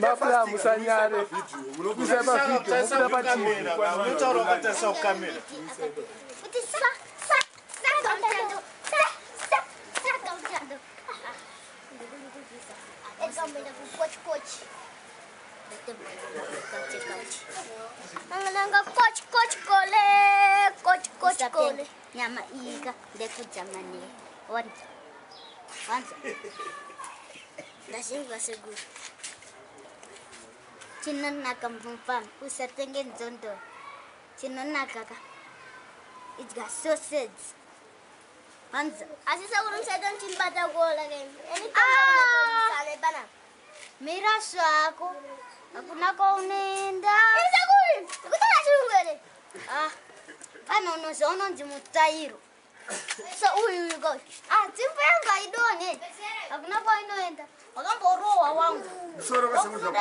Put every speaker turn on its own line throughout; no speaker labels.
Mabla musanyare. Kuisa pavideo mubuda paTV.
Unotaura wakatarisa kukamera.
Kuti sa sa sa domtando sa sa sa domtando. Ekamela kukochi kochi. Nanga kochi kochi kole kochi kochi kole. Nyama ika ndekujamani. Wanza. Wanza. Ndazvinzwa sekuru. Chinonaka mufana usatenge nzondo. Chinonaka ka. Idya sausage. Wanza. Asi sekuru musaita muchinibata kola ke. Ah! Bana. Mira zvako. Hakuna kwaunoenda. Sekuru, ndikutaura chirungu here? Ah. Pano unoziva unonzi mutsvairo. So uyu uyu go. Ah, tsimbo yangu haidonhe. Hakuna kwainoenda. Wakamborohwa wangu.
Musoro wakasimudza.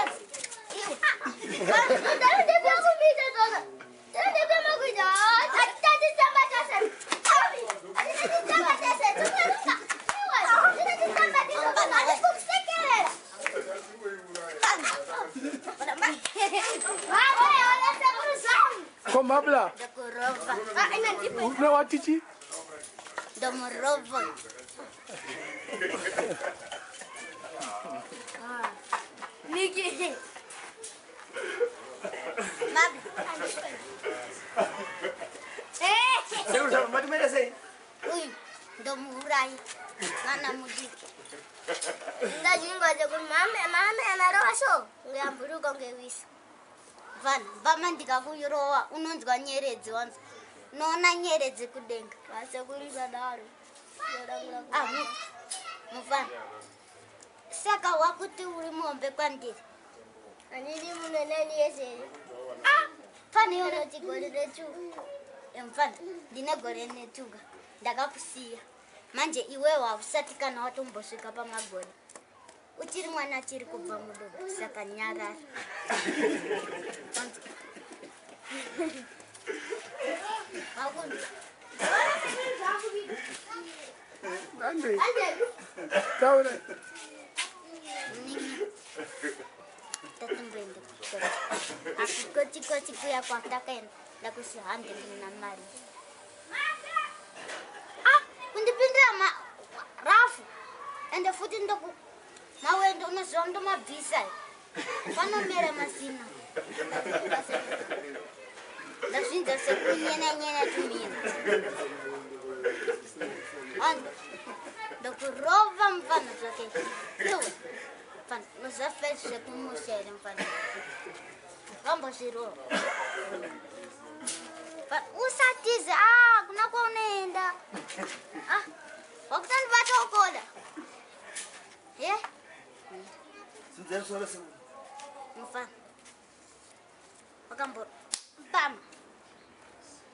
Ko mabla. Une watichi?
Domorovo. Niki.
Sekuru zvambo matimira sei?
Uyu ndomuurayi mwana mudiki. Ndazvingwa zvekuti mame mame amarova so ngeyamburuka ngewisa. Vanhu vama ndikakurowa unonzwa nyeredzi wanzwa. Unoona nyeredzi kudenga. Vasekuru sadaro. Ah, mufana. Saka wakuti uri muhombe kwandiri. Handidi munhu nani yese. Ah, pane unoti gore retuka. Mfana, ndine gore netuka. Ndakakusiya. Manje iwewe hausati kana watombosvika pamagore. Uchiri mwana achiri kubva mudumbu saka nyarara. Wakunzwa?
Ande. Taura.
Tatimboende kuchikoro. Akukoti koti kuya kwatakaenda ndakusi hande ndina mari. Ah, kundipindira ma rafu. Ende futi ndoku mawendo unoziva ndomabvisa. Panomera masina. Ndazvinzwa sekunyena nyena tumina. Ando. Ndokurova mufana zvake. Iwe. Mfana, unoziva zvekumusha here mufana? Vambozvirova. Usatize, ah, kuna kwaunoenda. Ah, wakutandibata ukoda. Ye?
Simudzai musoro sekuru.
Mufana. Wakambo bam.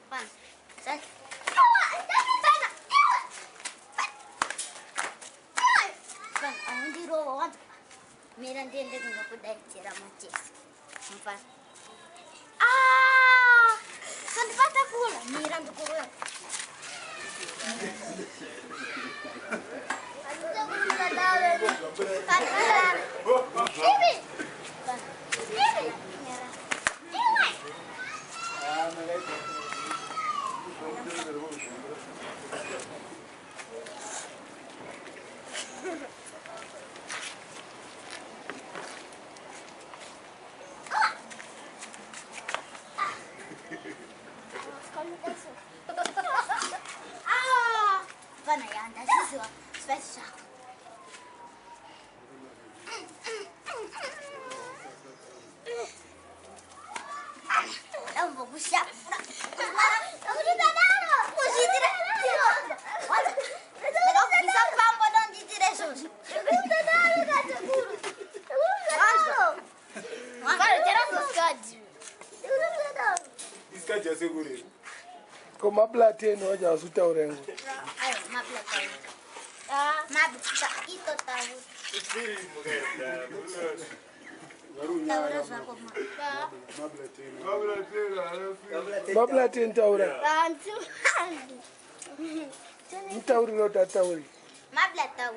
Mfana. Sasa. Iwe, mfana, iwe. Iwe. Mfana, aundirova wanza. Mira ndiende kunokudaidzira machesi. Mfana. Ah! Sandibata kula. Mira ndikurova. Ah! Vana yanda zviziva spice zvako. Ndambokushapura. Kuzviitira. Ndakakubvisa pambo ndondiitira izvozvo.
Isikhathi yasekuru.
Ko mabla teni wacho hausitaura ngo.
Aiwa, mabla taura. Mabla ito taura. Taura zvako ma.
Mabla teni taura. Mutaurire kuti atauri.
Mabla tau.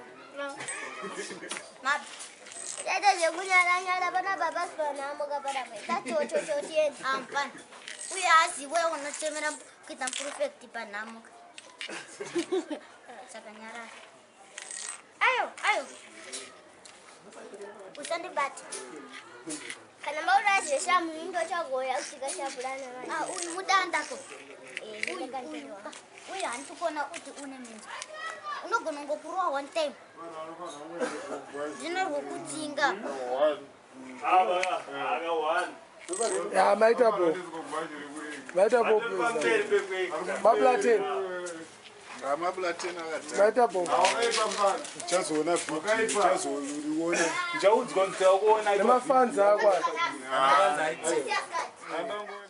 Mab. Yaita zvekunyara-nyara pana baba sipanhamuka panapa. Ita chocho tiende. Ampana. Uye aziwe unochemera kuita prefect panhamuka. Saka nyarara. Ayo, ayo. Usandibata. Kana maura zveshamu indochagoya kusvika shabulana manje. Ah, uyu mudandako. Uyu, uyu. Uyu handisi kuona kuti une minzwa. Unogona kungokurowa one time. Zvino rwokudzinga.
Ya, maita bo, maita bo. Mabla 10.
Amabula 10 akati.
Maita bo.
Uchazoona video, uchazoriona.
Ndichaudzwa, nditakuona.
Nemafanzi ako aya.